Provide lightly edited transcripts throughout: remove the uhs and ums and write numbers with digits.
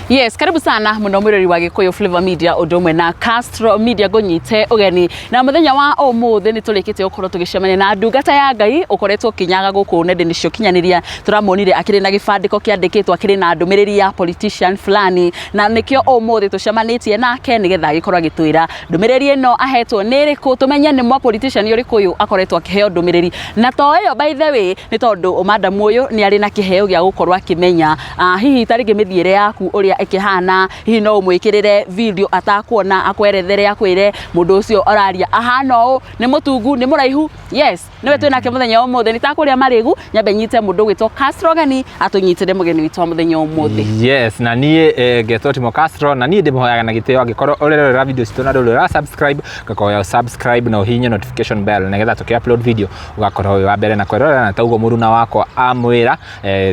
Yes, karibu sana muno mwirori wa Gikuyu Flavor Media undu umwe na Castro Media ngunyite ugeni. Na muthenya wa umuthi ni turikitie gukorwo tugicemania na ndungata ya Ngai ukoretwo kinyaga guku nenda-inĩ cia ũkinyanĩria. Turamuonire akĩrĩ na gĩbandĩko kĩandĩkĩtwo akĩrĩ na ndũmĩrĩri ya politician fulani, na nĩkĩo ũmũthĩ tũcemanĩtie nake nĩgetha agĩkorwo agĩtwĩra ndũmĩrĩri ĩno ahetwo nĩ ĩrĩkũ, tũmenye nĩ mwa politician ũrĩkũ ũyũ akoretwo akĩheo ndũmĩrĩri. Na to ĩyo, by the way, nĩ tondũ madam ũyũ nĩ arĩ na kĩheo gĩa gũkorwo akĩmenya hihi ta rĩngĩ mĩthiĩre yaku ũrĩa ĩkĩhana. Hihi no ũmwĩkĩrĩre video atakuona, akwerethere, akwĩre mũndũ ũcio araria ahana ũũ, nĩ mũtungu, nĩ mũraihu. Yes, nĩwe twĩ nake mũthenya wa ũmũthĩ. Nĩ takũrĩa marĩgu, nyambe nyite mũndũ ũgwĩtwo Castro gani atũnyitĩre mũgeni witũ wa mũthenya wa ũmũthĩ. Yes, na niĩ ngetwo Timo Castro, na niĩ ndĩmũhoyaga na gĩtĩo, angĩkorwo ũrerorera video citũ na ndũrĩ ũra subscribe, ngakũhoya subscribe na ũhihinye notification bell nĩgetha tũkĩ upload video ũgakorwo wĩ wa mbere na kwĩrorera. Na tauguo mũruna wakwa amwĩra,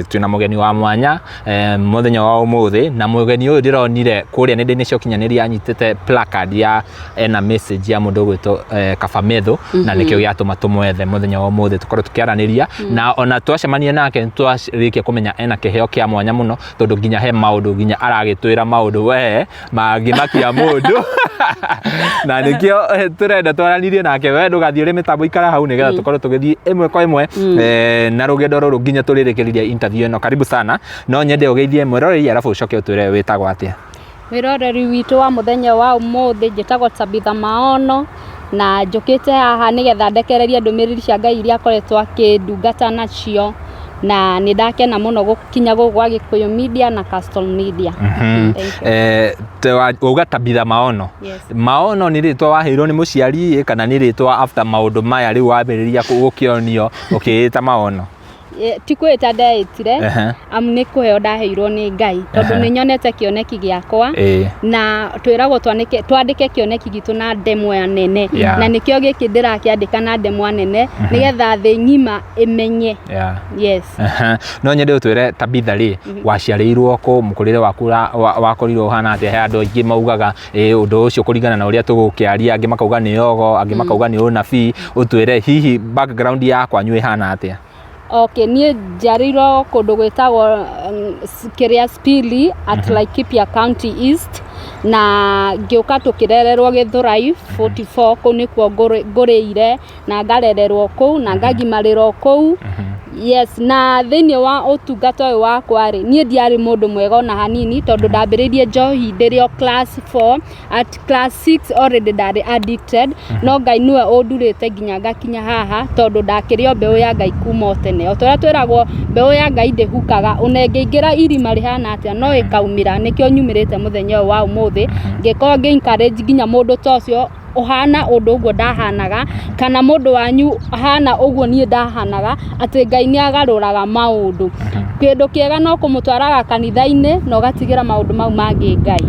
twĩna mũgeni wa mwanya mũthenya wa ũmũthĩ. Na mũgeni ũyũ ndĩronire kũrĩa nenda-inĩ cia ũkinyanĩria anyitĩte placard ya ena message ya mũndũ ũgwĩtwo Kaba Methu, na nĩkĩo gĩatũma tũmwethe mũthenya wa ũmũthĩ tũkorwo tũkĩaranĩria. Na ona twacemania nake nĩtwarĩkia kũmenya ena kĩheo kĩa mwanya mũno, tondũ nginya he maũndũ nginya aragĩtwĩra maũndũ we mangĩmakia mũndũ, na nĩkĩo tũrenda twaranĩrie nake. We ndũgathiĩ ũrĩ mĩtambo, ikara hau nĩgetha tũkorwo tũgĩthiĩ ĩmwe kwa ĩmwe na rũgendo rũrũ nginya tũrĩrĩkĩrĩria interview ĩno. Karibu sana. No nyende ũgeithie mwĩroreri, arabu ũcoke ũtwĩre wĩtagwo atĩa. Mwĩroreri witũ wa mũthenya wa ũmũthĩ, njĩtagwo Tabitha Maono, na njũkĩte haha nĩgetha ndekererie ndũmĩrĩri cia Ngai iria akoretwo akĩndungata nacio, na nĩ ndakena mũno gũkinya gũkũ gwa Gĩkũyũ Media na Castle Media. Thank you. Wauga Tabitha Maono. Yes. Maono nĩ rĩtwa waheirwo nĩ mũciari, kana nĩ rĩtwa after maũndũ maya rĩu wambĩrĩria gũkĩonio ũkĩĩta Maono? Ti kwĩta ndeĩtire, amu nĩ kũheo ndaheirwo nĩ Ngai, tondũ nĩ nyonete kĩoneki gĩakwa, na twĩragwo twandĩke kĩoneki gitũ na ndemwa nene, na nĩkĩo gĩkĩ ndĩrakĩandĩka na ndemwa nene nĩgetha thĩ ng'ima ĩmenye. Yes. No nyende ũtwĩre, Tabitha rĩ, waciarĩirwo kũ? Mũkũrĩre waku wakorirwo ũhana atĩa? He andũ aingĩ maugaga ũndũ ũcio kũringana na ũrĩa tũgũkĩaria, angĩ makauga nĩ ogo, angĩ makauga nĩ ũnabii. Ũtwĩre hihi background ya kwanyu ĩhana atĩa? Okay, niĩ njiarĩirwo kũndũ gwĩtagwo kĩrĩa Spili at Laikipia County East, na ngĩũka tũkĩrererwo Gĩthũrai 44. Kũu nĩkuo ngũrĩire na ngarererwo kũu na ngagimarĩrwo kũu. Yes, na thĩinĩ wa ũtungata ũyũ wakwa rĩ, niĩ ndiarĩ mũndũ mwega ona hanini, tondũ ndambĩrĩirie njohi ndĩrĩ o class 4. At class 6 already ndarĩ addicted, no Ngai nĩwe ũndurĩte nginya ngakinya haha, tondũ ndakĩrĩ o mbeũ ya Ngai kuma o tene. O ta ũrĩa twĩragwo mbeũ ya Ngai ndĩhukaga, ona ĩngĩingĩra irima rĩhana atĩa no ĩkaumĩra. Nĩkĩo nyumĩrĩte mũthenya ũyũ wa ũmũthĩ ngĩkorwo ngĩ encourage nginya mũndũ ta ũcio ũhana ũndũ ũguo ndahanaga, kana mũndũ wanyu ahana ũguo niĩ ndahanaga, atĩ Ngai nĩ agarũraga maũndũ. Kĩndũ kĩega no kũmũtwaraga kanitha-inĩ na ũgatigĩra maũndũ mau mangĩ Ngai.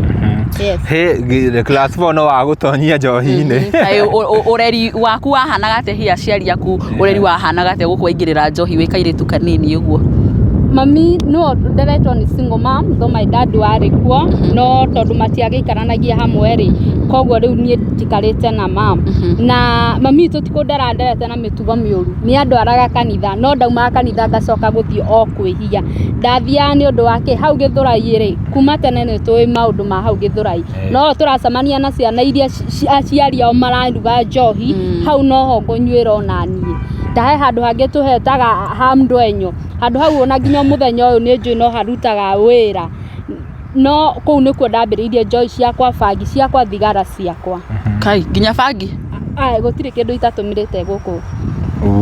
Yes. He class 4 no wagũtonyia njohi-inĩ? Kaĩ ũreri waku wahanaga atĩa? Hihi aciari aku, ũreri wahanaga atĩa gũkũ waingĩrĩra njohi wĩ kairĩtu kanini ũguo? Mami no nderetwo nĩ single mom, though my dad warĩ kuo, no tondũ matiagĩikaranagia hamwe rĩ, koguo rĩu niĩ njikarĩte na mam. Na mami witũ ti kũndera nderete na mĩtugo mĩũru, nĩ andwaraga kanitha, no ndaumaga kanitha ngacoka gũthiĩ o kwĩhia. Ndathiaga nĩ ũndũ wa kĩ? Hau Gĩthũrai rĩ, kuma tene nĩ tũĩ maũndũ ma hau Gĩthũrai. No tũracemania na ciana iria aciari ao mararuga njohi, hau noho ngũnyuĩra onaniĩ. Ndahe handũ hangĩ tũhetaga ha ndwenyo, handũ hau ona nginya mũthenya ũyũ nĩ njũĩ no harutaga wĩra. No kũu nĩkuo ndambĩrĩirie njohi ciakwa, bangi ciakwa, thigara ciakwa. Kai, nginya bangi? Ai, gũtirĩ kĩndũ itatũmĩrĩte gũkũ.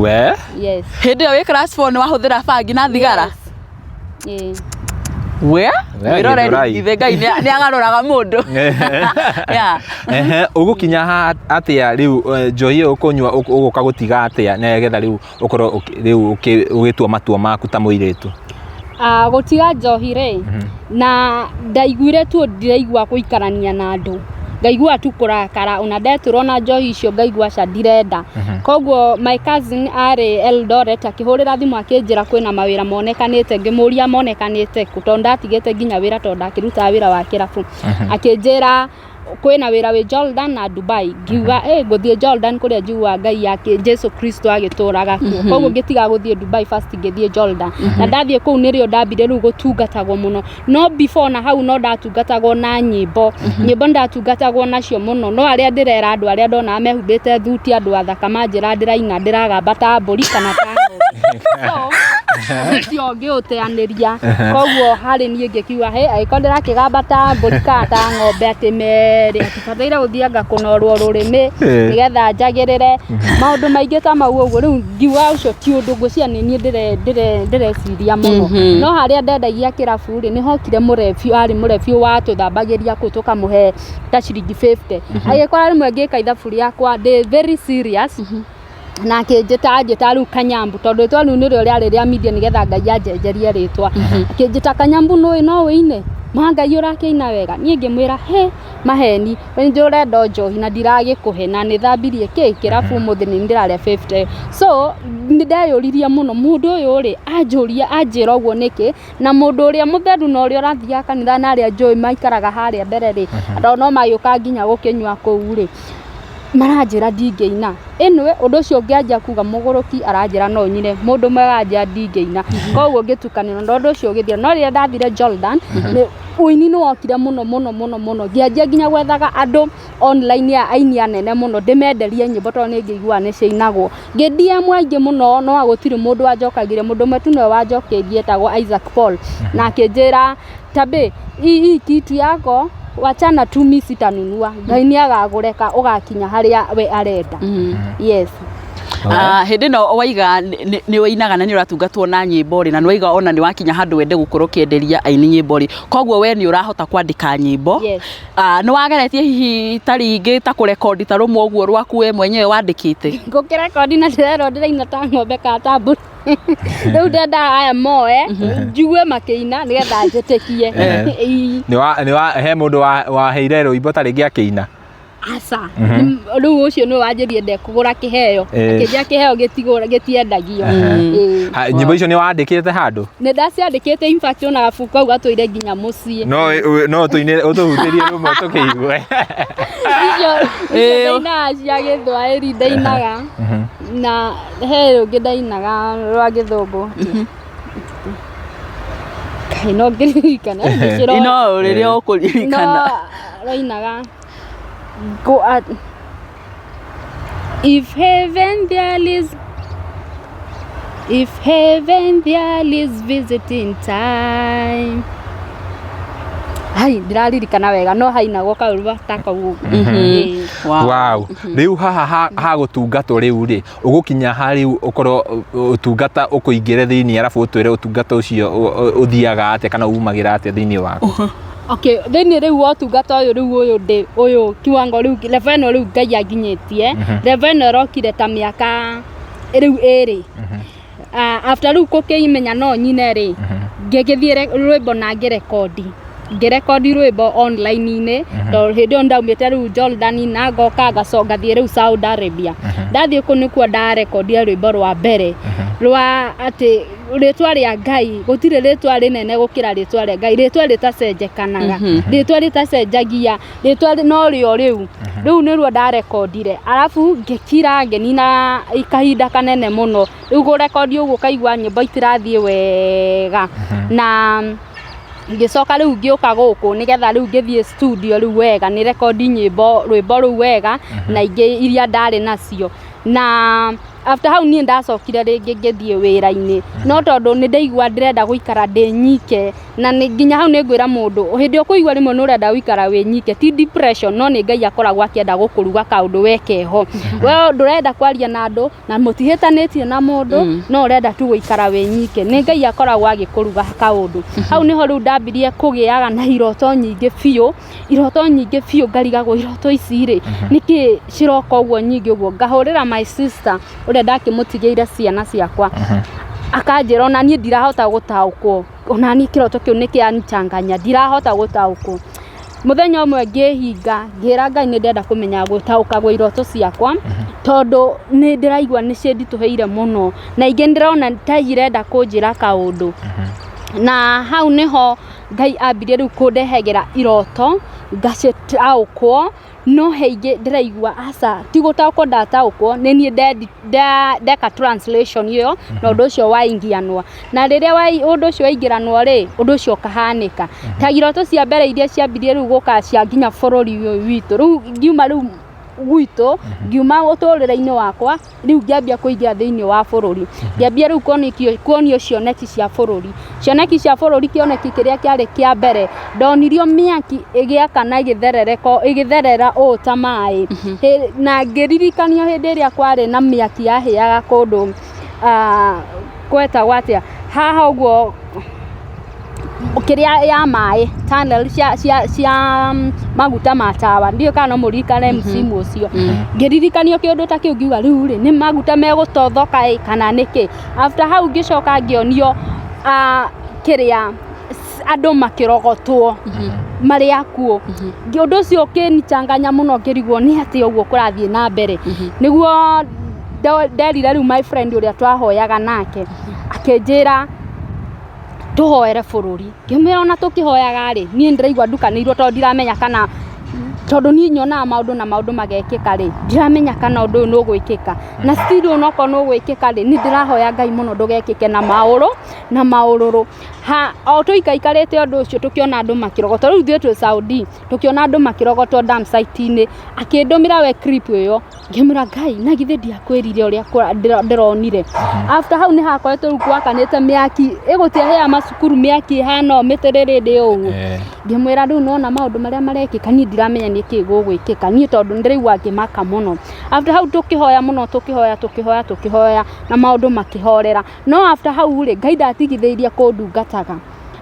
We. Yes. Hĩndĩ ĩyo wĩ class 4 nĩ wahũthĩra bangi na thigara? Yes. We. We, Mwĩroreri, Gĩthũrai. Ithe Ngai nĩ agarũraga mũndũ. Yeah. Ehe, ũgũkinya ha atĩa rĩu njohi ĩyo ũkũnyua, ũgũka gũtiga atĩa nĩgetha rĩu ũkorwo rĩu ũgĩtua matua maku ta mũirĩtu? Ah, gũtiga njohi rĩ, na ndaiguire tu ndiraigua gũikarania na andũ, ngaigua tu kũrakara, ona ndetũrwo na njohi icio ngaigua aca ndirenda. Koguo my cousin arĩ Eldoret akĩhũrĩra thimũ akĩnjĩra kwĩna mawĩra monekanĩte. Ngĩmũria monekanĩte kũ, tondũ ndatigĩte nginya wĩra, tondũ ndakĩrutaga wĩra wa kĩrabu. Akĩnjĩra Kwĩna wĩra wĩ Jordan na Dubai. Ngiuga ĩ ngũthiĩ Jordan kũrĩa njiguaga Ngai yake Jesu Kristo agĩtũraga kuo. Koguo ngĩtiga gũthiĩ Dubai first, ngĩthiĩ Jordan. Na ndathiĩ kũu nĩrĩo ndambire rĩu gũtungatagwo mũno. No before na hau no ndatungatagwo na nyĩmbo. Nyĩmbo nĩndatungatagwo nacio mũno, no arĩa ndĩrera andũ arĩa ndonaga mehumbĩte thuti, andũ athaka, manjĩra ndĩraina ndĩragamba ta mbũri kana ta ng'ombe. So ũcio ngĩũteanĩria. Koguo harĩ niĩ ngĩkiuga he angĩkorwo ndĩrakĩgamba ta mbũri kana ta ng'ombe, atĩ merĩ atibataire gũthiĩ anga kũnorwo rũrĩmĩ nĩgetha njagĩrĩre maũndũ maingĩ ta mau ũguo. Rĩu ngiuga ũcio ti ũndũ, ngwĩciria nĩ niĩ ndĩreciria mũno. No harĩa ndendagia kĩrabu rĩ, nĩ hokire mũrebi, arĩ mũrebi watũthambagĩria kũu, tũkamũhe ta ciringi 50. Agĩkora rĩmwe ngĩka ithabu rĩakwa ndĩ very serious, na akĩnjĩta, anjĩta rĩu Kanyambu, tondũ rĩtwa rĩu nĩrĩo rĩarĩ rĩa media nĩgetha Ngai anjenjerie rĩtwa. Akĩnjĩta Kanyambu, nũĩ no wĩine ma Ngai ũrakĩina wega. Niĩ ngĩmwĩra he maheni, we nĩ ũrenda njohi na ndiragĩkũhe na nĩ thambirie kĩ kĩrabu ũmũthĩ nĩ ndĩrarĩa 50. So nĩ ndeyũririe mũno, mũndũ ũyũ rĩ anjũria anjĩra ũguo nĩkĩ, na mũndũ ũrĩa mũtheru na ũrĩa ũrathiaga kanitha na arĩa njũĩ maikaraga harĩa mbere rĩ, andũ no magĩũka nginya gũkĩnyua kũu rĩ, maranjĩra ndingĩina. Anyway, ũndũ ũcio ũngĩanjia kuga mũgũrũki aranjĩra no nyine, mũndũ mwega anjĩra ndingĩina, koguo ngĩtukanĩrwo na ũndũ ũcio ũgĩthira. No rĩrĩa ndathire Jordan, ũini nĩ wokire mũno mũno mũno mũno, ngĩanjia nginya gwethaga andũ online ya aini anene mũno ndĩmenderie nyĩmbo, tondũ nĩ ngĩiguaga nĩ ciainagwo. Ngĩ DM aingĩ mũno, no gũtirĩ mũndũ wanjokagirie. Mũndũ ũmwe tu nĩwe wanjokeirie, etagwo Isaac Paul, na akĩnjĩra tabe hii kitu yako wachana tu, mi sitanunua, Ngai nĩ agagũreka ũgakinya harĩa we arenda. Yes. Ah, hĩndĩ ĩno waiga nĩ ũinaga na nĩ ũratungatwo na nyĩmbo rĩ, na nĩ waiga ona nĩ wakinya handũ wende gũkorwo ũkĩenderia aini nyĩmbo rĩ, koguo we nĩ ũrahota kwandĩka nyĩmbo? Yes. Ah, nĩ wageretie hihi ta rĩngĩ ta kũrekondi ta rũmwe ũguo rwaku we mwenyewe wandĩkĩte? Ngũkĩrekondi na ndĩrerwo ndĩraina ta ng'ombe kana ta mbũri. Rĩu ndendaga aya moe njigue makĩina nĩgetha njĩtĩkie. Ĩĩ. Nĩ wa he mũndũ waheire rwĩmbo ta rĩngĩ akĩina? Aca. Rĩu ũcio nĩwe wanjĩrire ndekũgũra kĩheo. Akĩnjĩra kĩheo gĩtiendagio. Ĩĩ. Ha, nyĩmbo icio nĩ wandĩkĩte handũ? Nĩ ndaciandĩkĩte, in fact ona gabuku kau gatũire nginya mũciĩ. No tũinĩre, ũtũhutĩrie rũmwe tũkĩigue. Icio icio ndainaga cia Gĩthwaĩri ndainaga, na he rũngĩ ndainaga rwa Gĩthũngũ. Kaĩ no ngĩririkana ngĩcirora. No rĩrĩa ũkũririkana. No rainaga go at if heaven there is, if heaven there is visiting time. Hai ndiraririkana wega, no hainagwo kaũru ta kau ũguo. Ĩĩ. Wow. Wow. Rĩu haha ha gũtungatwo rĩu rĩ, ũgũkinya ha rĩu ũkorwo ũtungata ũkũingĩre thĩinĩ, arabu ũtwĩre ũtungata ũcio ũthiaga atĩa kana umagĩra atĩa thĩinĩ waku? Okay, thĩinĩ rĩu wa ũtungata ũyũ rĩu ũyũ ndĩ ũyũ kiwango rĩu level ĩno rĩu Ngai anginyĩtie, level ĩno ĩrokire ta mĩaka rĩu 2. Ah, after rĩu gũkĩimenya no nyine rĩ, ngĩgĩthiĩ rwĩmbo na ngĩrekondi rwĩmbo online-inĩ, tondũ hĩndĩ ĩyo ndaumĩte rĩu Jordan na ngoka ngacoka ngathiĩ rĩu Saudi Arabia. Ndathiĩ kũu nĩkuo ndarekondire rwĩmbo rwa mbere rwa atĩ rĩtwa rĩa Ngai, gũtirĩ rĩtwa rĩnene gũkĩra rĩtwa rĩa Ngai, rĩtwa rĩtacenjekanaga, rĩtwa rĩtacenjagia, rĩtwa no rĩo rĩu. Rĩu nĩruo ndarekondire, arabu ngĩkira ngĩnina kahinda kanene mũno. Rĩu kũrekondi ũguo ũkaigua nyĩmbo itirathiĩ wega, na ngĩcoka rĩu ngĩũka gũkũ nĩgetha rĩu ngĩthiĩ studio rĩu wega nĩ rekondi nyĩmbo rwĩmbo rũu wega na ingĩ iria ndarĩ nacio. Na after hau niĩ ndacokire rĩngĩ ngĩthiĩ wĩra-inĩ, no tondũ nĩ ndaigua ndĩrenda gũikara ndĩ nyike, na nĩ nginya hau nĩ ngwĩra mũndũ hĩndĩ ĩrĩa ũkũigua rĩmwe nĩ ũrenda gũikara wĩ nyike, ti depression, no nĩ Ngai akoragwo akĩenda gũkũruga kaũndũ we keho, we ndũrenda kwaria na andũ na mũtihĩtanĩtie na mũndũ, no ũrenda tu gũikara wĩ nyike, nĩ Ngai akoragwo agĩkũruga kaũndũ. Hau nĩho rĩu ndambirie kũgĩaga na iroto nyingĩ biũ, iroto nyingĩ biũ, ngarigagwo iroto ici rĩ nĩkĩ ciroka ũguo nyingĩ ũguo. Ngahũrĩra my sister ũrĩa ndakĩmũtigĩire ciana ciakwa, akanjĩra ona niĩ ndirahota gũtaũkwo, ona niĩ kĩroto kĩu nĩ kĩanichanganya, ndirahota gũtaũkwo. Mũthenya ũmwe ngĩhinga ngĩra Ngai nĩ ndĩrenda kũmenya gũtaũkagwo iroto ciakwa, tondũ nĩ ndĩraigua nĩ ciĩnditũhĩire mũno na ingĩ ndĩrona ta irenda kũnjĩra kaũndũ. Na hau nĩho Ngai ambirie rĩu kũndehagĩra iroto. Ngacitaũkwo, no he ingĩ ndĩraigua aca ti gũtaũkwo ndataũkwo, nĩ niĩ ndeka translation ĩyo na ũndũ ũcio waingianwa. Na rĩrĩa ũndũ ũcio waingĩranwo rĩ, ũndũ ũcio ũkahanĩka. Ta iroto cia mbere iria ciambirie rĩu gũka cia nginya bũrũri ũyũ witũ, rĩu ngiuma rĩu gwitũ, ngiuma ũtũrĩre-inĩ wakwa, rĩu ngĩambia kũingĩra thĩinĩ wa bũrũri. Ngĩambia rĩu kuonio cioneki cia bũrũri. Cioneki cia bũrũri, kĩoneki kĩrĩa kĩarĩ kĩa mbere, ndonirio mĩaki ĩgĩakana ĩgĩtherereka, ĩgĩtherera ũũ ta maĩ. Na ngĩririkanio hĩndĩ ĩrĩa kwarĩ na mĩaki yahĩaga kũndũ, gwetagwo atĩa, haha ũguo kĩrĩa ya maĩ, tunnel cia maguta ma tawa, ndiũĩ kana no mũririkane msimu ũcio. Ngĩririkanio kĩũndũ ta kĩu, ngiuga rĩu rĩ, nĩ maguta megũtothoka ĩ kana nĩkĩ. After hau ngĩcoka ngĩonio kĩrĩa andũ makĩrogotwo marĩ akuũ. Ũndũ ũcio ũkĩnichanganya mũno, ngĩrigwo nĩ atĩa ũguo kũrathiĩ na mbere. Nĩguo nderire rĩu my friend ũrĩa twahoyaga nake, akĩnjĩra tũhoere bũrũri. Ngĩmwĩra ona tũkĩhoyaga rĩ, niĩ ndĩraigua ndukanĩirwo tondũ ndiramenya kana, tondũ niĩ nyonaga maũndũ na maũndũ magekĩka rĩ, ndiramenya kana ũndũ ũyũ nĩ ũgwĩkĩka. Na still onokorwo nĩ ũgwĩkĩka rĩ, nĩ ndĩrahoya Ngai mũno ndũgekĩke na maũrũ na maũrũrũ. Ha o tũikaikarĩte ũndũ ũcio, tũkĩona andũ makĩrogotwo, rĩu ithuĩ twĩ Saudi, tũkĩona andũ makĩrogotwo dump site-inĩ, akĩndũmĩra we clip ĩyo. Ngĩmwĩra, Ngai, na githĩ ndiakwĩrire ũrĩa ndĩronire. After hau nĩ hakoretwo rĩu gwakanĩte mĩaki ĩgũtiahĩa macukuru, mĩaki ĩhana ũũ, mĩtĩrĩrĩndĩ ũguo. Ngĩmwĩra rĩu nona maũndũ marĩa marekĩka, niĩ ndiramenya nĩkĩ gũgwĩkĩka niĩ, tondũ ndĩraigua ngĩmaka mũno. After hau tũkĩhoya mũno, tũkĩhoya, tũkĩhoya, tũkĩhoya, na maũndũ makĩhorera. No after hau rĩ, Ngai ndatigithĩirie kũndungataga,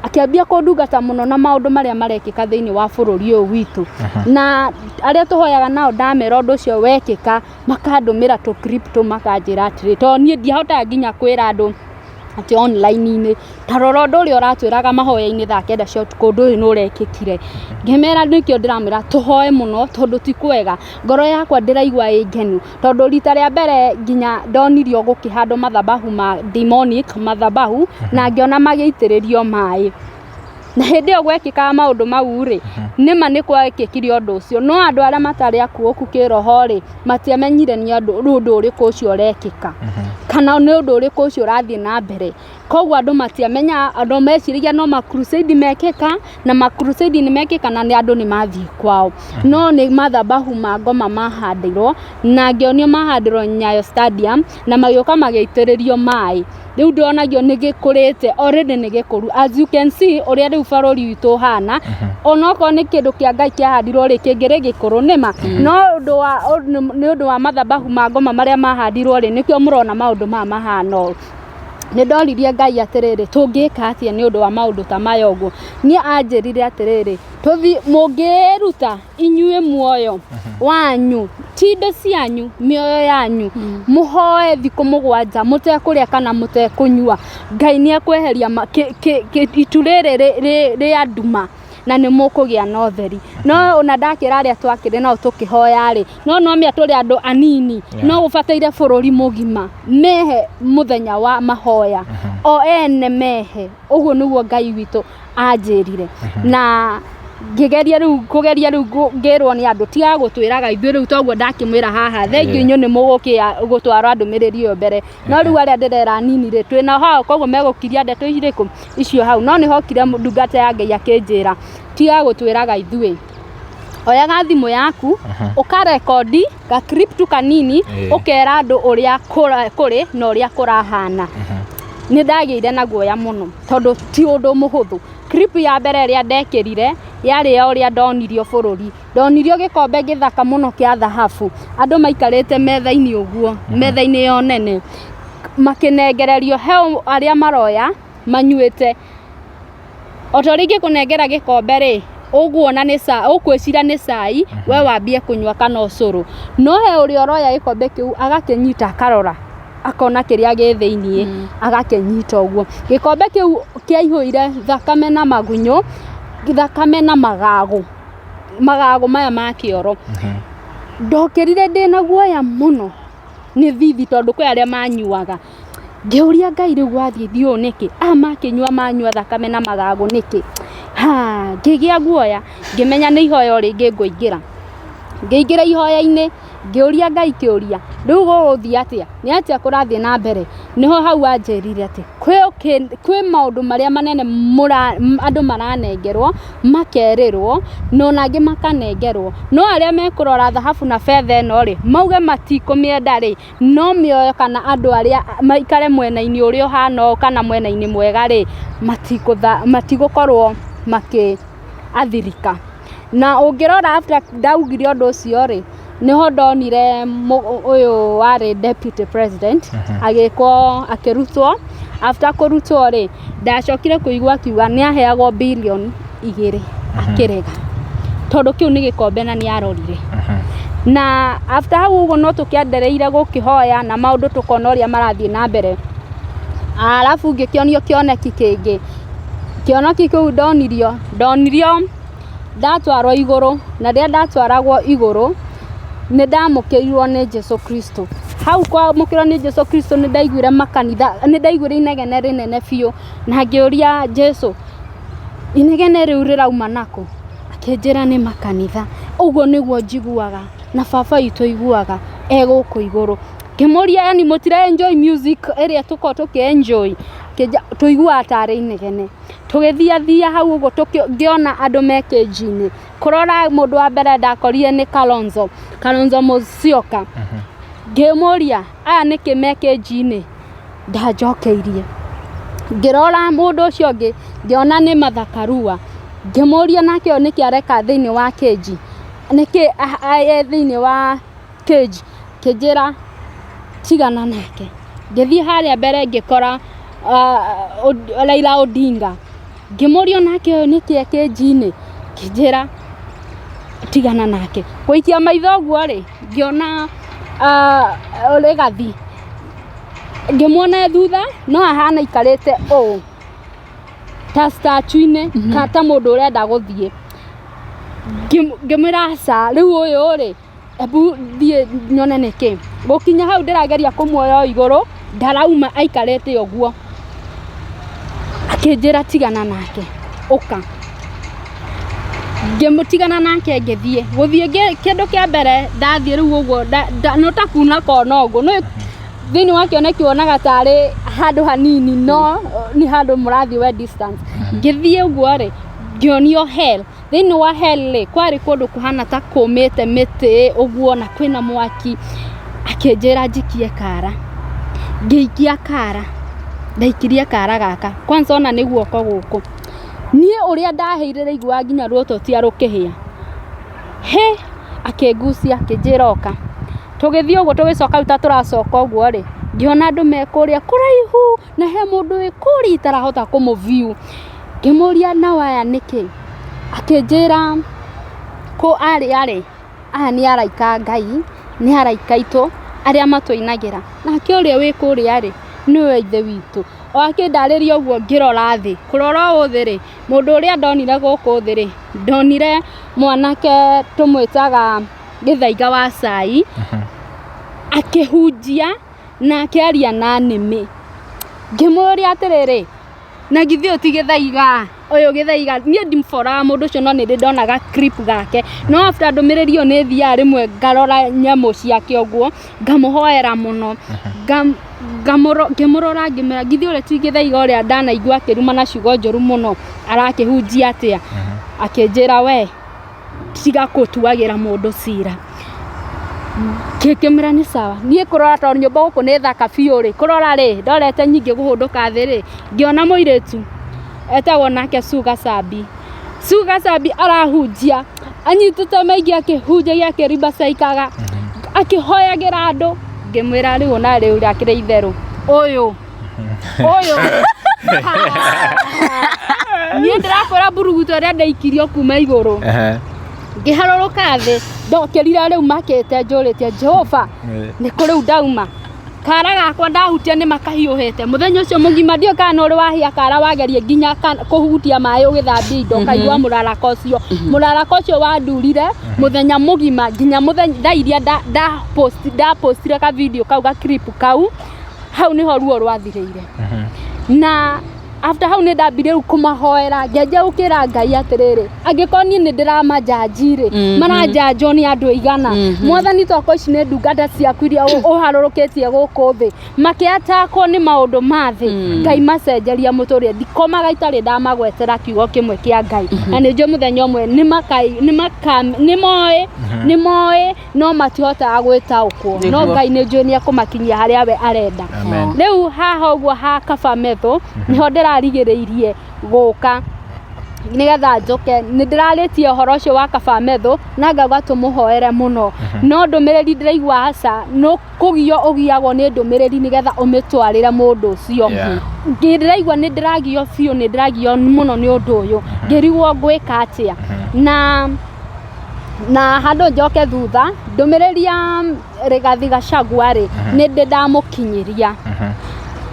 akĩambia kũndungata mũno na maũndũ marĩa marekĩka thĩinĩ wa bũrũri ũyũ witũ. Na arĩa tũhoyaga nao, ndamera ũndũ ũcio wekĩka, makandũmĩra tũ clip tũ, makanjĩra atĩrĩ, tondũ niĩ ndiahotaga nginya kwĩra andũ atĩ online-inĩ, ta rora ũndũ ũrĩa ũratwĩraga mahoya-inĩ thaa 9 cia ũtukũ, ũndũ ũyũ nĩ ũrekĩkire. Ngĩmera nĩkĩo ndĩramwĩra tũhoe mũno, tondũ ti kwega, ngoro yakwa ndĩraigua ĩ ngenu, tondũ rita rĩa mbere nginya ndonirio gũkĩhandwo mathabahu ma demonic mathabahu, na ngĩona magĩitĩrĩrio maĩ. Na hĩndĩ ĩyo gwekĩkaga maũndũ mau rĩ, nĩma nĩ gwekĩkire ũndũ ũcio, no andũ arĩa matarĩ akuũku kĩroho rĩ, matiamenyire nĩ ũndũ ũrĩkũ ũcio ũrekĩka kana nĩ ũndũ ũrĩkũ ũcio ũrathiĩ na mbere. Koguo andũ matiamenya, andũ meciragia no ma crusade mekĩka, na ma crusade nĩ mekĩka na nĩ andũ nĩ mathiĩ kwao. No nĩ mathabahu ma ngoma mahandirwo, na ngĩonio mahandirwo Nyayo Stadium na magĩũka magĩitĩrĩrio maĩ. Rĩu ndonagio nĩ gĩkũrĩte already, nĩ gĩkũru, as you can see ũrĩa rĩu bũrũri witũ ũhana. Onokorwo nĩ kĩndũ kĩa Ngai kĩahandirwo rĩ, kĩngĩrĩ gĩkũrũ nĩma, no ũndũ wa nĩ ũndũ wa mathabahu ma ngoma marĩa mahandirwo rĩ, nĩkĩo mũrona maũndũ maya mahana ũũ. Nĩ ndoririe Ngai atĩrĩrĩ, tũngĩka atĩa nĩ ũndũ wa maũndũ ta maya ũguo? Niĩ anjĩrire atĩrĩrĩ, tũthi mũngĩĩruta inyuĩ muoyo wanyu, ti indo cianyu, mĩoyo yanyu, mũhoe thikũ 7 mũtekũrĩa kana mũtekũnyua, Ngai nĩ ekweheria itu rĩrĩ rĩa nduma na nĩ mũkũgĩa na ũtheri. No ona ndakĩra arĩa twakĩrĩ nao tũkĩhoya rĩ, no nomĩa tũrĩ andũ anini, no gũbataire bũrũri mũgima mehe mũthenya wa mahoya, o ene mehe. Ũguo nĩguo Ngai witũ anjĩrire. Na ngĩgeria rĩu kũgeria rĩu ngĩrwo nĩ andũ, tiga gũtwĩraga ithuĩ rĩu, toguo ndakĩmwĩra haha thengiũ. Inyuĩ nĩ mũgũkĩa gũtwara ndũmĩrĩri ĩyo mbere, no rĩu arĩa ndĩrera nini rĩ, twĩna hao, koguo megũkiria ndeto irĩkũ icio hau. No nĩ hokire ndungata ya Ngai akĩnjĩra, tiga gũtwĩraga ithuĩ, oyaga thimũ yaku ũkarekondi ga clip tu kanini, ũkera andũ ũrĩa kũrĩ na ũrĩa kũrahana. Nĩ ndagĩire na guoya mũno, tondũ ti ũndũ mũhũthũ. Clip ya mbere ĩrĩa ndekĩrire yarĩ ya ũrĩa ndonirio bũrũri. Ndonirio gĩkombe gĩthaka mũno kĩa thahabu, andũ maikarĩte metha-inĩ ũguo, metha-inĩ yo nene, makĩnengererio he arĩa maroya manyuĩte. O ta ũrĩa ingĩkũnengera gĩkombe rĩ, ũguona nĩ ũkwĩcira nĩ cai, we wambie kũnyua kana ũcũrũ. No he ũrĩa ũroya gĩkombe kĩu, agakĩnyita, akarora, akona kĩrĩa gĩ thĩiniĩ, agakĩnyita ũguo. Gĩkombe kĩu kĩaihũire thakame na magunyũ, thakame na magago, magago maya ma kĩoro. Ndokĩrire ndĩna guoya mũno nĩ thithi, tondũ kwĩ arĩa manyuaga. Ngĩũria Ngai rĩu gwathiĩ thiĩ ũũ nĩkĩ? Aya makĩnyua manyua thakame na mathagu nĩkĩ? Ha, ngĩgĩa guoya, ngĩmenya nĩ ihoya o rĩngĩ ngũingĩra. Ngĩingĩra ihoya-inĩ, ngĩũria Ngai kĩũria, rĩu gũgũthiĩ atĩa? Nĩ atĩa kũrathiĩ na mbere? Nĩho hau anjĩrire atĩ, kwĩ maũndũ marĩa manene andũ maranengerwo, makerĩrwo, na ona angĩ makanengerwo. No arĩa mekũrora thahabu na betha ĩno rĩ, mauge matikũmĩenda rĩ, no mĩoyo kana andũ arĩa maikare mwena-inĩ ũrĩa ũhana ũũ kana mwena-inĩ mwega rĩ, matigũkorwo makĩathirika. Na ũngĩrora after ndaugire ũndũ ũcio rĩ, nĩho ndonire ũyũ warĩ deputy president agĩkwo akĩrutwo. After kũrutwo rĩ, ndacokire kũigua akiuga nĩ aheagwo bilioni 2 akĩrega, tondũ kĩu nĩ gĩkombe na nĩ arorire. Na after hau ũguo no tũkĩendereire gũkĩhoya na maũndũ tũkona ũrĩa marathiĩ na mbere. Arabu ngĩkĩonio kĩoneki kĩngĩ. Kĩoneki kĩu ndonirio, ndonirio ndatwarwo igũrũ, na rĩrĩa ndatwaragwo igũrũ nĩ ndamũkĩrirwo nĩ Jesu Kristo. Hau kwamũkĩrwo nĩ Jesu Kristo nĩ ndaiguire makanitha, nĩ ndaiguire inegene rĩnene biũ, na ngĩũria Jesu, inegene rĩu rĩrauma nakũ? Akĩnjĩra nĩ makanitha. Ũguo nĩguo njiguaga na baba witũ aiguaga e gũkũ igũrũ. Ngĩmũria yani mũtira enjoy music ĩrĩa tũkoragwo tũkĩ enjoy? Akĩnjĩra tũiguaga tarĩ inegene. Tũgĩthiathia hau ũguo ngĩona andũ me kĩnji-inĩ. Kũrora mũndũ wa mbere ndakorire nĩ Kalonzo, Kalonzo Musyoka. Ngĩmũria aya nĩkĩ me kĩnji-inĩ? Ndanjokeirie. Ngĩrora mũndũ ũcio ũngĩ ngĩona nĩ Martha Karua. Ngĩmũria nake ũyũ nĩkĩ areka thĩinĩ wa kĩnji? Nĩkĩ e thĩinĩ wa cage? Akĩnjĩra tigana nake. Ngĩthiĩ harĩa mbere ngĩkora Raila Odinga. Ngĩmũria onake ũyũ nĩkĩ e kĩnji-inĩ? Akĩnjĩra tigana nake. Gũikia maitho ũguo rĩ, ngĩona Rigathi. Ngĩmuona e thutha no ahana aikarĩte ũũ ta statue-inĩ ka ta mũndũ ũrenda gũthiĩ. Ngĩmwĩra aca, rĩu ũyũ rĩ, ebu thiĩ nyone nĩkĩ. Gũkinya hau ndĩrageria kũmuoya o igũrũ, ndarauma aikarĩte ũguo. Akĩnjĩra tigana nake, ũka. Ngĩmũtigana nake ngĩthiĩ. Gũthiĩ kĩndũ kĩa mbere ndathiĩ rĩu ũguo no ta kuna kona ũguo. Nĩũĩ thĩinĩ wa kĩoneki wonaga tarĩ handũ hanini no nĩ handũ mũrathiĩ we distance. Ngĩthiĩ ũguo rĩ, ngĩonio hell. Thĩinĩ wa hell rĩ, kwarĩ kũndũ kũhana ta kũmĩte mĩtĩ ũguo na kwĩna mwaki. Akĩnjĩra njikie kara. Ngĩikia kara. Ndaikirie kara gaka. Kwanza ona nĩ guoko gũkũ. Niĩ ũrĩa ndahĩire ndaiguaga nginya ruototia rũkĩhĩa. Hĩ! Akĩngucia akĩnjĩra ũka. Tũgĩthiĩ ũguo tũgĩcoka rĩu ta tũracoka ũguo rĩ, ngĩona andũ me kũrĩa kũraihu na he mũndũ wĩ kũrĩa itarahota kũmũ view. Ngĩmũria nao aya nĩkĩ? Akĩnjĩra kũ arĩa rĩ, aya nĩ araika a Ngai, nĩ araika aitũ arĩa matũinagĩra. Nake ũrĩa wĩ kũrĩa rĩ, nĩwe ithe witũ. O akĩndarĩria ũguo ngĩrora thĩ, kũrora ũũ thĩ rĩ, mũndũ ũrĩa ndonire gũkũ thĩ rĩ, ndonire mwanake tũmwĩtaga Gĩthaiga wa cai, akĩhunjia na akĩaria na nĩmĩ. Ngĩmũria atĩrĩrĩ, na githĩ ũyũ ti Gĩthaiga? Ũyũ Gĩthaiga, niĩ ndimũboraga mũndũ ũcio no nĩ ndĩ ndona ga clip gake. No after ndũmĩrĩri ĩyo nĩ thiaga rĩmwe ngarora nyamũ ciake ũguo, ngamũhoera mũno. Ngĩmũrora ngĩmwĩra githĩ ũrĩa ti Gĩthaiga ũrĩa ndanaigua akĩruma na ciugo njũru mũno, arakĩhunjia atĩa? Akĩnjĩra we tiga gũtuagĩra mũndũ cira. Ngĩkĩmwĩra nĩ sawa. Niĩ kũrora tondũ nyũmba gũkũ nĩ thaka biũ rĩ, kũrora rĩ, ndorete nyingĩ kũhũndũka thĩ rĩ, ngĩona mũirĩtu etagwo nake Suga Sambi. Suga Sambi arahunjia anyitĩte maingĩ akĩhunjagia akĩribacaikaga akĩhoyagĩra andũ. Ngĩmwĩra rĩu ona rĩu rĩakĩrĩ itherũ ũyũ ũyũ niĩ ndĩrakwĩra mburuguto ĩrĩa ndaikirio kuma igũrũ. Ngĩharũrũka thĩ ndokĩrire rĩu makĩte njũrĩtie Jehova nĩ kũ rĩu ndauma. Kara gakwa ndahutia nĩ makahiũhĩte mũthenya ũcio mũgima, ndiũĩ kana nĩ ũrĩ wahĩa kara wagerie nginya kũhutia maĩ ũgĩthambia indo ũkaigua mũrarako ũcio. Mũrarako ũcio wandurire mũthenya mũgima nginya mũthenya thaa iria ndapostire ka video kau ga clip kau. Hau nĩho ruo rwathirĩire. Na after hau nĩ ndambire rĩu kũmahoera, ngĩanjia gũkĩra Ngai atĩrĩrĩ, angĩkorwo niĩ nĩ ndĩramajanji rĩ, maranjanjwo nĩ andũ aigana? Mwathani, tokorwo ici nĩ ndungata ciaku iria ũharũrũkĩtie gũkũ thĩ, makĩatakwo nĩ maũndũ ma thĩ. Ngai, macenjeria mũtũrĩre. Ndikomaga itarĩ ndamagwetera kiugo kĩmwe kĩa Ngai, na nĩ njũĩ mũthenya ũmwe nĩ moĩ, nĩ moĩ, no matihotaga gwĩtaũkwo, no Ngai nĩ njũĩ nĩ ekũmakinyia harĩa we arenda. Amen. Rĩu haha ũguo ha kaba metho nĩho ndĩrarigĩrĩirie gũka nĩgetha njũke. Nĩ ndĩrarĩtie ũhoro ũcio wa kaba metho na ngauga tũmũhoere mũno, no ndũmĩrĩri ndĩraigua aca no kũgio ũgiagwo nĩ ndũmĩrĩri nĩgetha ũmĩtwarĩre mũndũ ũcio. Ndĩraigua nĩ ndĩragio biũ, nĩ ndĩragio mũno nĩ ũndũ ũyũ, ngĩrigwo ngwĩka atĩa. Na handũ njoke thutha, ndũmĩrĩri ya Rigathi Gachagua rĩ, nĩ ndĩ ndamũkinyĩria,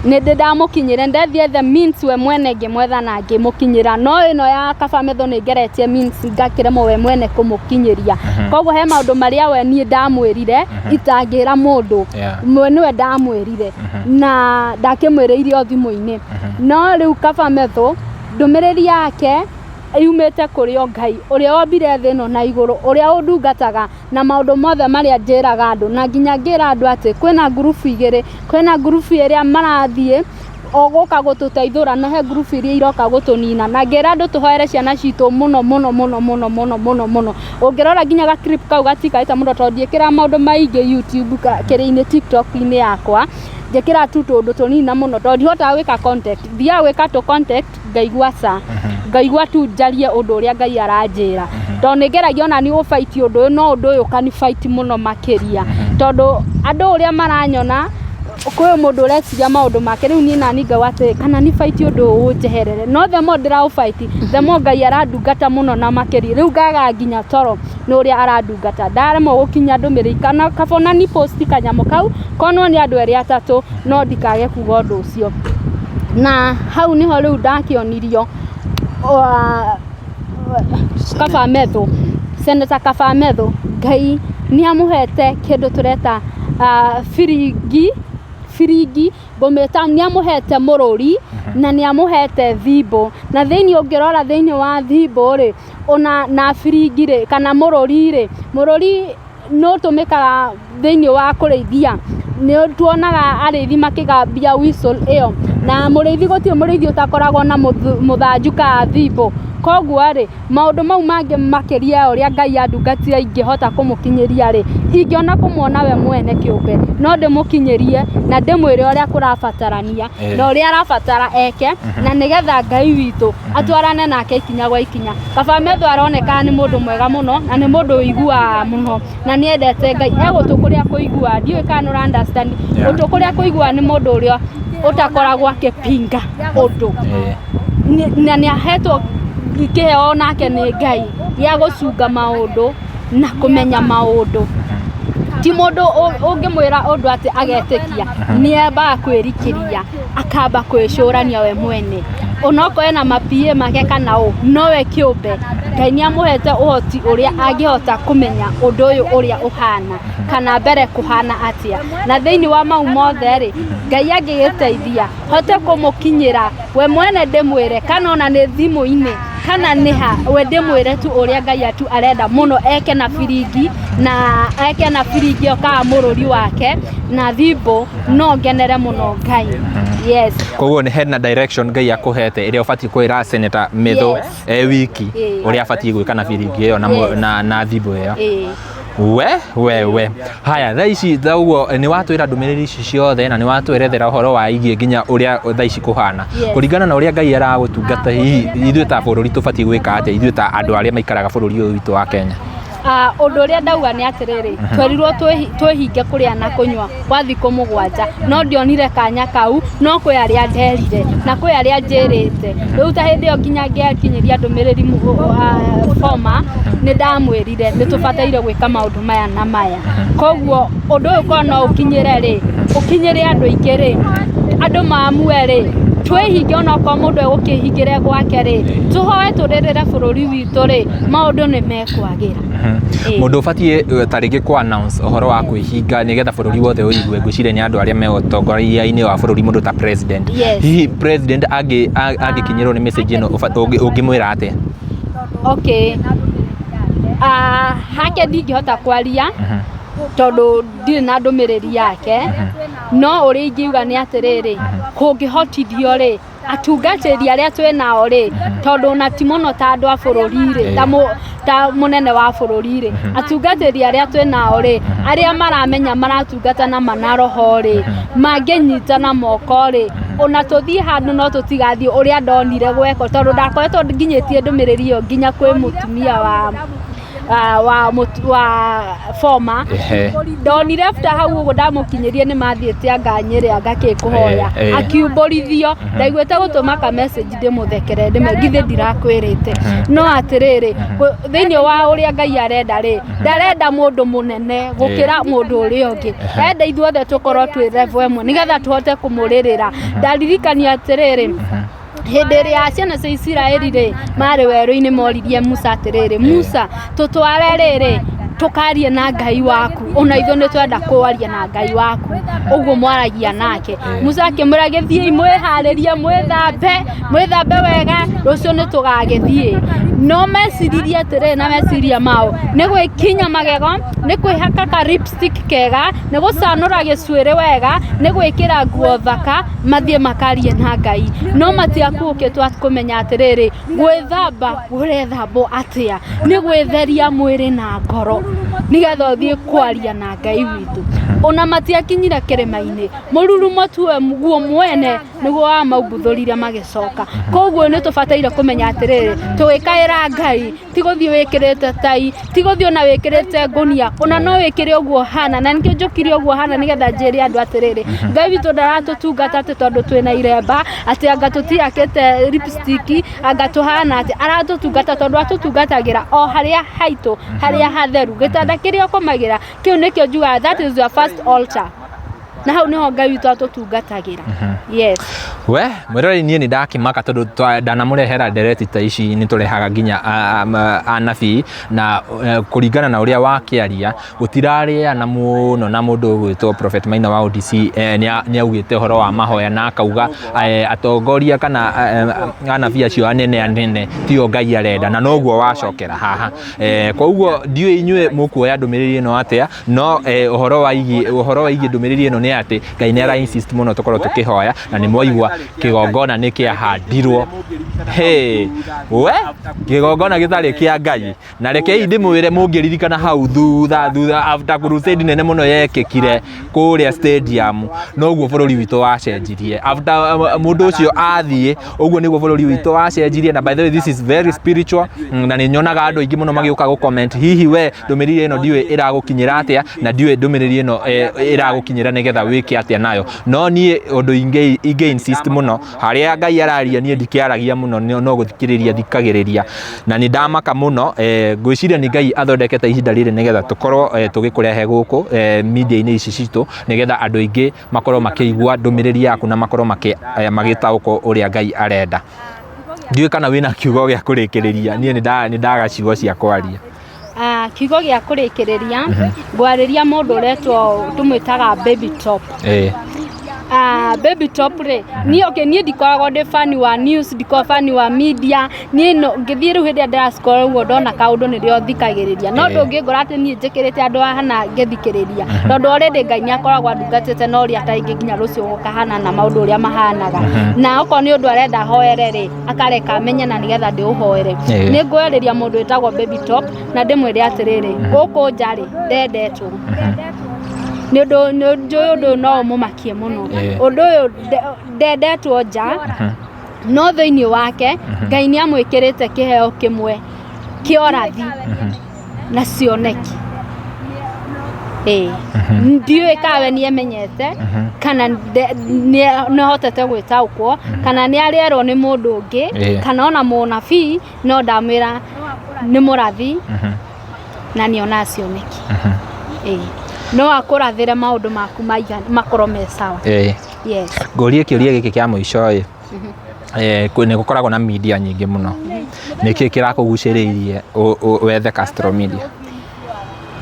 nĩ ndĩ ndamũkinyĩra, ndethiĩ the means we mwene, ngĩmwetha na ngĩmũkinyĩra. No ĩno ya kaba metho nĩ ngeretie means ngakĩremwo we mwene kũmũkinyĩria. Koguo he maũndũ marĩa we niĩ ndamwĩrire itangĩra mũndũ. Mwe nĩwe ndamwĩrire na ndakĩmwĩrĩire o thimũ-inĩ. No rĩu kaba metho, ndũmĩrĩri yake yumĩte kũrĩ o Ngai ũrĩa wombire thĩ ĩno na igũrũ, ũrĩa ũndungataga na maũndũ mothe marĩa njĩraga andũ, na nginya ngĩra andũ atĩ kwĩna ngurubu igĩrĩ, kwĩna ngurubu ĩrĩa marathiĩ o gũka gũtũteithũra, na he ngurubu iria iroka gũtũnina. Na ngĩra andũ tũhoere ciana citũ mũno mũno mũno mũno mũno mũno mũno. Ũngĩrora nginya ga clip kau gatikarĩte mũno, tondũ ndiĩkĩraga maũndũ maingĩ YouTube, kĩrĩa-inĩ, TikTok-inĩ yakwa njĩkĩra tu tũndũ tũnini na mũno, tondũ ndihotaga gwĩka content. Thiaga gwĩka tũ content, ngaigua ca, ngaigua tu njarie ũndũ ũrĩa Ngai aranjĩra, tondũ nĩ ngeragia ona ni gũbaiti ũndũ ũyũ, no ũndũ ũyũ ũkanibaiti mũno makĩria, tondũ andũ ũrĩa maranyona, kwĩ mũndũ ũreciria maũndũ make. Rĩu niĩ nani ngauga atĩrĩ, kana ni baiti ũndũ ũyũ ũnjeherere. No the more ndĩraũbaiti, the more Ngai arandungata mũno na makĩria. Rĩu ngaga nginya toro nĩ ũrĩa arandungata, ndaremwo gũkinya ndũmĩrĩri, kana kaba ona ni post kanyamũ kau konwo nĩ andũ erĩ atatũ, no ndikage kuga ũndũ ũcio. Na hau nĩho rĩu ndakĩonirio kaba metho, Senator kaba metho, Ngai nĩ amũhete kĩndũ tũreta biringi. Biringi ngũmĩta, nĩ amũhete mũrũri na nĩ amũhete thimbo. Na thĩinĩ, ũngĩrora thĩinĩ wa thimbo rĩ, ona na biringi rĩ, kana mũrũri rĩ, mũrũri nĩ ũtũmĩkaga thĩinĩ wa kũrĩithia. Nĩ tuonaga arĩithi makĩgambia whistle ĩyo. Na mũrĩithi, gũtirĩ mũrĩithi ũtakoragwo na mũthanju kana thimbo. Koguo rĩ, maũndũ mau mangĩ makĩria ya ũrĩa Ngai andungatire ingĩhota kũmũkinyĩria rĩ, ingĩona kũmuona we mwene kĩũmbe, no ndĩmũkinyĩrie na ndĩmwĩre ũrĩa kũrabatarania na ũrĩa arabatara eke, na nĩgetha Ngai witũ atwarane nake ikinya gwa ikinya. Kaba metho aroneka nĩ mũndũ mwega mũno, na nĩ mũndũ ũiguaga mũno, na nĩ endete Ngai. E gũtũ kũrĩa kũiguaga, ndiũĩ kana nĩ ũra understand. Gũtũ kũrĩa kũiguaga nĩ mũndũ ũrĩa ũtakoragwo akĩpinga ũndũ. Na nĩ ahetwo kĩheo nake nĩ Ngai gĩa gũcunga maũndũ na kũmenya maũndũ. Ti mũndũ ũngĩmwĩra ũndũ atĩ agetĩkia, nĩ ambaga kwĩrikĩria, akamba kwĩcũrania we mwene, onokorwo ena ma-PA make kana ũ, nowe kĩũmbe Ngai nĩ amũhete ũhoti ũrĩa angĩhota kũmenya ũndũ ũyũ ũrĩa ũhana kana mbere kũhana atĩa. Na thĩinĩ wa mau mothe rĩ, Ngai angĩgĩteithia hote kũmũkinyĩra we mwene, ndĩmwĩre, kana ona nĩ thimũ-inĩ kana nĩ ha, we ndĩmwĩre tu ũrĩa Ngai atu arenda mũno eke na biringi, na eke na biringi ĩyo kana mũrũri wake na thimbo, no ngenere mũno Ngai. Yes. Koguo nĩ hena direction Ngai akũhete ĩrĩa ũbatiĩ kwĩra Senator Methu e wiki ũrĩa abatiĩ gwĩka na biringi ĩyo na thimbo ĩyo. We haya, thaa ici tha ũguo nĩ watwĩra ndũmĩrĩri ici ciothe na nĩ watwerethera ũhoro wa igie nginya ũrĩa thaa ici kũhana. Kũringana na ũrĩa Ngai aragũtungata, hihi ithuĩ ta bũrũri tũbatiĩ gwĩka atĩa, ithuĩ ta andũ arĩa maikaraga bũrũri ũyũ witũ wa Kenya? Ah, ũndũ ũrĩa ndauga nĩ atĩrĩrĩ, twerirwo twĩhinge kũrĩa na kũnyua kwa thikũ 7, no ndionire kanya kau. No kwĩ arĩa nderire na kwĩ arĩa njĩrĩte. Rĩu ta hĩndĩ ĩyo nginya ngĩakinyĩria ndũmĩrĩri former, nĩ ndamwĩrire nĩ tũbataire gwĩka maũndũ maya na maya. Koguo ũndũ ũyũ korwo no ũkinyĩre rĩ, ũkinyĩre andũ aingĩ rĩ, andũ mamue rĩ, Twĩhinge onokorwo mũndũ egũkĩhingĩre gwake rĩ, tũhoe tũrĩrĩre bũrũri witũ rĩ, maũndũ nĩ mekwagĩra. Mũndũ ũbatiĩ ta rĩngĩ kũ announce ũhoro wa kwĩhinga nĩgetha bũrũri wothe ũigue, ngwĩciria nĩ andũ arĩa me ũtongoria-inĩ wa bũrũri, mũndũ ta president. Hihi president angĩkinyĩrwo nĩ message ĩno, ũngĩmwĩra atĩa? Okay, hake ndingĩhota kwaria tondũ ndirĩ na ndũmĩrĩri yake, no ũrĩa ingiuga nĩ atĩrĩrĩ, kũngĩhotithio rĩ, atungatĩri arĩa twĩ nao rĩ, tondũ ona ti mũno ta andũ a bũrũri rĩ, ta mũnene wa bũrũri rĩ, atungatĩri arĩa twĩ nao rĩ, arĩa maramenya maratungata na mana roho rĩ, mangĩnyitana moko rĩ, ona tũthiĩ handũ no tũtigathiĩ ũrĩa ndonire gwekwo, tondũ ndakoretwo nginyĩtie ndũmĩrĩri ĩyo nginya kwĩ mũtumia wa wa wa former. Ndonire after hau ũguo ndamũkinyĩrie nĩ mathiĩte anga Nyĩrĩ anga kĩ kũhoya, akiumbũrithio. Ndaiguĩte gũtũma ka message ndĩmũthekere, ndĩmwe githĩ ndirakwĩrĩte. No atĩrĩrĩ, thĩinĩ wa ũrĩa Ngai arenda rĩ, ndarenda mũndũ mũnene gũkĩra mũndũ ũrĩa ũngĩ, enda ithuothe tũkorwo twĩ level ĩmwe nĩgetha tũhote kũmũrĩrĩra. Ndaririkania atĩrĩrĩ, hĩndĩ ĩrĩa ciana cia Isiraeli rĩ marĩ werũ-inĩ, moririe Musa atĩrĩrĩ, "Musa, tũtware rĩrĩ tũkarie na Ngai waku, ona ithuĩ nĩ twenda kwaria na Ngai waku ũguo mwaragia nake." Musa akĩmwĩra, "Gĩthiĩi mwĩharĩrie, mwĩthambe, mwĩthambe wega, rũciũ nĩ tũgagĩthiĩ." No meciririe atĩrĩrĩ, na meciria mao nĩ gwĩkinya magego, nĩ kwĩhaka ka lipstick kega, nĩ gũcanũra gĩcuĩrĩ wega, nĩ gwĩkĩra nguo thaka, mathiĩ makarie na Ngai. No matiakuũkĩtwo kũmenya atĩrĩrĩ, gwĩthamba ũrethambwo atĩa? Nĩ gwĩtheria mwĩrĩ na ngoro nĩgetha ũthiĩ kwaria na Ngai witũ. Ona matiakinyire kĩrĩma-inĩ, mũrurumo tuwe guo mwene nĩguo wamaumbuthũrire magĩcoka. Koguo nĩ tũbataire kũmenya atĩrĩrĩ, tũgĩkaĩra Ngai ti gũthiĩ wĩkĩrĩte tai, ti gũthiĩ ona wĩkĩrĩte ngũnia, ona no wĩkĩre ũguo hana. Na nĩkĩo njũkire ũguo hana, nĩgetha njĩre andũ atĩrĩrĩ, Ngai witũ ndaratũtungata atĩ tondũ twĩna iremba, atĩ anga tũtiakĩte lipstick, anga tũhana atĩ. Aratũtungata tondũ atũtungatagĩra o harĩa haitũ, harĩa hatheru. Gĩtanda kĩrĩa ũkomagĩra, kĩu nĩkĩo njugaga that is your first altar, na hau niho Ngai witũ atũtungatagĩra. Yes. We mwĩroreri, niĩ nĩ ndakĩmaka tondũ ndanamũrehera ndereti ta ici, nĩ tũrehaga nginya anabii, na kũringana na ũrĩa wakĩaria gũtirarĩana mũno na mũndũ ũgwĩtwo Prophet Maina wa ODC. Nĩ augĩte ũhoro wa mahoya na akauga atongoria kana anabii acio anene anene tio Ngai arenda, na noguo wacokera haha. Koguo ndiũĩ inyuĩ mũkuoya ndũmĩrĩri ĩno atĩa, no ũhoro waigiĩ ndũmĩrĩri ĩno nĩ atĩ Ngai nĩ ara insist mũno tũkorwo tũkĩhoya, na nĩ mwaigua kĩgongona nĩ kĩahandirwo. Hey, we kĩgongona gĩtarĩ kĩa Ngai. Na rekei ndĩmwĩre, mũngĩririkana hau thutha thutha, after crusade nene mũno yekĩkire kũrĩa stadium, noguo bũrũri witũ wacenjirie. After mũndũ ũcio athiĩ, ũguo nĩguo bũrũri witũ wacenjirie. Na by the way, this is very spiritual. Na nĩ nyonaga andũ aingĩ mũno magĩũka gũ comment. Hihi we ndũmĩrĩri ĩno ndiũĩ ĩragũkinyĩra atĩa, na ndiũĩ ndũmĩrĩri ĩno ĩragũkinyĩra nĩgetha wĩke atĩa nayo. No niĩ ũndũ ingĩ insist mũno, harĩa Ngai araria, niĩ ndikĩaragia mũno, no gũthikĩrĩria thikagĩrĩria, na nĩ ndamaka mũno. Ngwĩciria nĩ Ngai athondekete ihinda rĩrĩ nĩgetha tũkorwo tũgĩkũrehe gũkũ media-inĩ ici citũ, nĩgetha andũ aingĩ makorwo makĩigua ndũmĩrĩri yaku na makorwo magĩtaũkwo ũrĩa Ngai arenda. Ndiũĩ kana wĩna kiugo gĩa kũrĩkĩrĩria, niĩ nĩ ndaga ciugo cia kwaria. Kiugo gĩa kũrĩkĩrĩria ngwarĩria mũndũ ũretwo, tũmwĩtaga Baby Top. Baby Top rĩ, niĩ, okay, niĩ ndikoragwo ndĩ fan wa news, ndikoragwo fan wa media. Niĩ no ngĩthiĩ rĩu hĩndĩ ĩrĩa ndĩra scroll ũguo ndona kaũndũ nĩrĩo thikagĩrĩria, no ndũngĩngora atĩ niĩ njĩkĩrĩte andũ hana ngĩthikĩrĩria, tondũ already Ngai nĩ akoragwo andungatĩte na ũrĩa taingĩ nginya rũciũ gũkahana na maũndũ ũrĩa mahanaga. Na okorwo nĩ ũndũ arenda hoere rĩ, akareka amenye na nĩgetha ndĩũhoere. Nĩ ngwarĩria mũndũ wĩtagwo Baby Top na ndĩmwĩre atĩrĩrĩ, gũkũ nja rĩ, ndendetwo nĩ ũndũ nĩ njũĩ ũndũ ũyũ no ũmũmakie mũno. Ũndũ ũyũ ndendetwo nja, no thĩinĩ wake Ngai nĩ amwĩkĩrĩte kĩheo kĩmwe kĩa ũrathi na cioneki. Ĩĩ, ndiũĩ kana we nĩ emenyete kana nĩ ahotete gwĩtaũkwo kana nĩ arerwo nĩ mũndũ ũngĩ kana ona mũnabii, no ndamwĩra nĩ mũrathi na nĩ ona cioneki. Ĩĩ, no akũrathĩre maũndũ maku makorwo me sawa. Yes. Ngũrie kĩũria gĩkĩ kĩa mũico ĩ. Nĩ gũkoragwo na media nyingĩ mũno. Nĩkĩ kĩrakũgucĩrĩirie wethe Castro Media?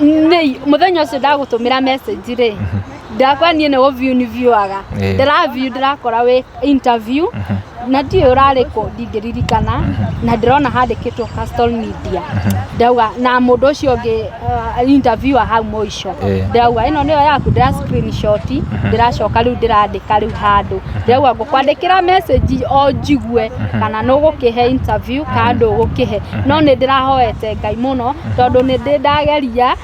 Nĩ mũthenya ũcio ndagũtũmĩra message rĩ, ndakwa niĩ nĩ gũ view nĩ viewaga. Ndĩra view, ndĩrakora wĩ interview na ndiũĩ ũrarĩ kũ, ndingĩririkana, na ndĩrona handĩkĩtwo Castle Media. Ndauga na mũndũ ũcio ũngĩ interviewer hau mũico, ndĩrauga ĩno nĩyo yaku, ndĩra screenshot, ndĩracoka rĩu ndĩrandĩka rĩu handũ, ndĩrauga ngũkwandĩkĩra message o njigue kana nĩ ũgũkĩhe interview kana ndũgũkĩhe. No nĩ ndĩrahoete Ngai mũno tondũ nĩ ndĩ ndageria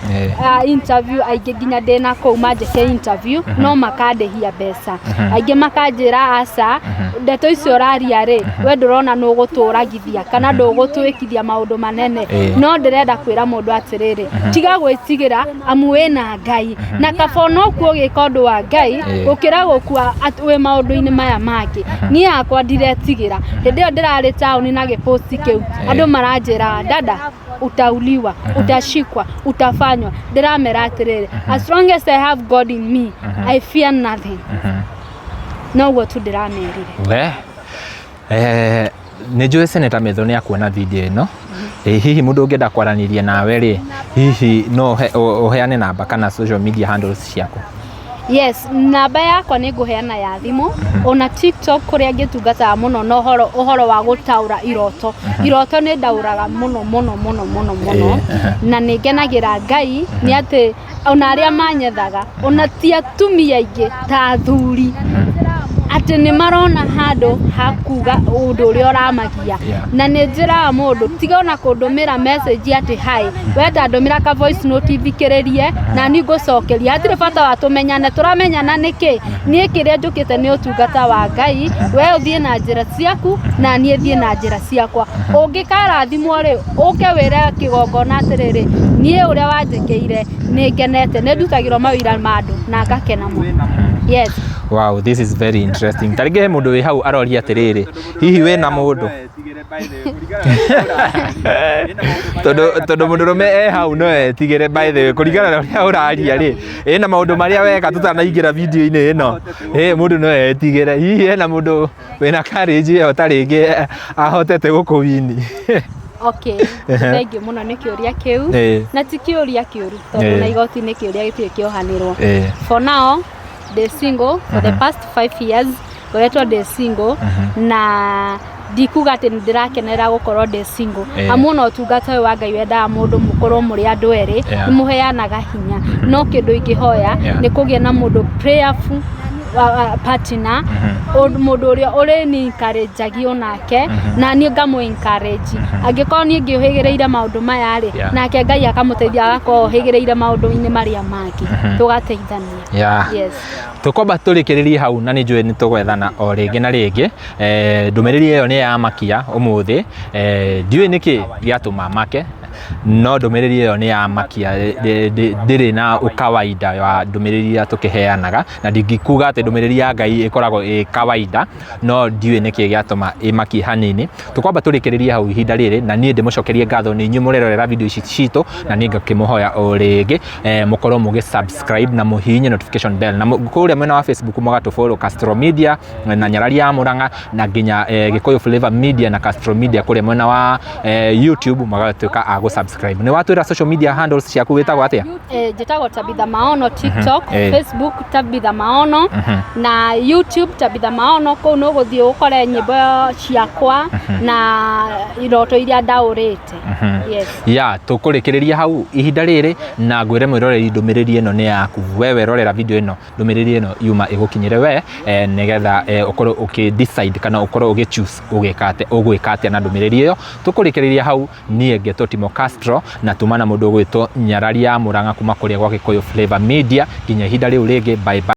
interview aingĩ, nginya ndĩna kũu manjĩke interview no makandĩhia mbeca, aingĩ makanjĩra aca, ndeto icio ũraria rĩ, we ndũrona nĩ ũgũtũragithia kana ndũgũtwĩkithia maũndũ manene. No ndĩrenda kwĩra mũndũ atĩrĩrĩ, tiga gwĩtigĩra amu wĩna Ngai, na kaba onokuo ũgĩka ũndũ wa Ngai gũkĩra gũkua wĩ maũndũ-inĩ maya mangĩ. Niĩ hakwa ndiretigĩra. Hĩndĩ ĩyo ndĩrarĩ taũni na gĩposti kĩu, andũ maranjĩra, "Dada, utauliwa, utashikwa, utafanywa." Ndĩramera atĩrĩrĩ, as long as I have God in me, I fear nothing. Noguo tu ndĩramerire. We nĩ njũĩ Senator Methu nĩ akuona video ĩno. Hihi mũndũ ũngĩenda kwaranĩria nawe rĩ, hihi no ũheane namba kana social media handles ciaku? Yes, namba yakwa nĩ ngũheana ya thimũ, ona TikTok kũrĩa ngĩtungataga mũno na ũhoro wa gũtaũra iroto. Iroto nĩ ndaũraga mũno mũno mũno mũno mũno, na nĩ ngenagĩra Ngai nĩ atĩ ona arĩa manyethaga, ona ti atumia aingĩ ta athuri, atĩ nĩ marona handũ ha kuga ũndũ ũrĩa ũramagia. Na nĩ njĩraga mũndũ tiga ona kũndũmĩra message atĩ hi, wenda ndũmĩra ka voice note thikĩrĩrie na niĩ ngũcokeria. Hatirĩ bata wa tũmenyane, tũramenyana nĩkĩ? Niĩ kĩrĩa njũkĩte nĩ ũtungata wa Ngai. We ũthiĩ na njĩra ciaku na niĩ thiĩ na njĩra ciakwa. Ũngĩkarathimwo rĩ, ũke wĩre kĩgongona atĩrĩrĩ, niĩ ũrĩa wanjĩkĩire nĩ ngenete, nĩ ndutagĩrwo mawĩra ma andũ na ngakena mũno. Yes. Wow, this is very interesting. Ta rĩngĩ he mũndũ wĩ hau aroria atĩrĩrĩ, hihi wĩna mũndũ? Tondũ mũndũrũme e hau no etigĩre, by the way, kũringana na ũrĩa ũraria rĩ, ĩna maũndũ marĩa weka tũtanaingĩra video-inĩ ĩno, ĩ mũndũ no etigĩre. Hihi hena mũndũ wĩna courage ĩyo ta rĩngĩ ahotete gũkũwini? Okay, thank you mũno nĩ kĩũria kĩu. Na ti kĩũria kĩũru tondũ na igoti nĩ kĩũria gĩtirĩ kĩohanĩrwo. For now ndĩ single for the past 5 years, ngoretwo ndĩ single, na ndikuga atĩ nĩ ndĩrakenera gũkorwo ndĩ single, amu ona ũtungata ũyũ wa Ngai wendaga mũndũ mũkorwo mũrĩ andũ erĩ. Nĩ mũheanaga hinya, no kĩndũ ingĩhoya nĩ kũgĩa na mũndũ prayerful partner, mũndũ ũrĩa ũrĩ ni encourage onake na niĩ ngamũ encourage. Angĩkorwo niĩ ngĩũhĩgĩrĩire maũndũ maya rĩ, nake Ngai akamũteithia agakorwo ũhĩgĩrĩire maũndũ-inĩ marĩa mangĩ, tũgateithania. Yes. Tũkwamba tũrĩkĩrĩrie hau, na nĩ njũĩ nĩ tũgwethana o rĩngĩ na rĩngĩ. Ndũmĩrĩri ĩyo nĩ yamakia ũmũthĩ. Ndiũĩ nĩkĩ gĩatũma make, no ndũmĩrĩri ĩyo nĩ yamakia. Ndĩrĩ na ũkawaida wa ndũmĩrĩri iria tũkĩheanaga, na ndingĩkuga atĩ ndũmĩrĩri ya Ngai ĩkoragwo ĩ kawaida, no ndiũĩ nĩkĩ gĩatũma ĩmakie hanini. Tũkwamba tũrĩkĩrĩrie hau ihinda rĩrĩ, na niĩ ndĩmũcokerie ngatho nĩ inyuĩ mũrerorera video ici citũ, na niĩ ngakĩmũhoya o rĩngĩ mũkorwo mũgĩ subscribe na mũhihinye notification bell, na kũrĩa mwena wa Facebook mũgatũ follow Castro Media na Nyarari ya Murang'a, na nginya Gĩkũyũ Flavor Media na Castro Media kũrĩa mwena wa YouTube, magatuĩka a gũ subscribe. Nĩ watwĩra social media handles ciaku, wĩtagwo atĩa? Njĩtagwo Tabitha Maono TikTok, Facebook Tabitha Maono, na YouTube Tabitha Maono. Kũu nĩ ũgũthiĩ ũkore nyĩmbo ciakwa na iroto iria ndaũrĩte. Yes. Ya, tũkũrĩkĩrĩria hau ihinda rĩrĩ, na ngwĩre mwĩroreri, ndũmĩrĩri ĩno nĩ yaku we. Werorera video ĩno, ndũmĩrĩri ĩno yuma ĩgũkinyĩre we, nĩgetha ũkorwo ũkĩ decide kana ũkorwo ũgĩ choose ũgĩka atĩa, ũgwĩka atĩa na ndũmĩrĩri ĩyo. Tũkũrĩkĩrĩria hau. Niĩ ngetwo Timo Castro, na tuma na mũndũ ũgwĩtwo Nyarari ya Murang'a kuma kũrĩa gwa Gĩkũyũ Flavor Media. Nginya ihinda rĩu rĩngĩ, bye bye.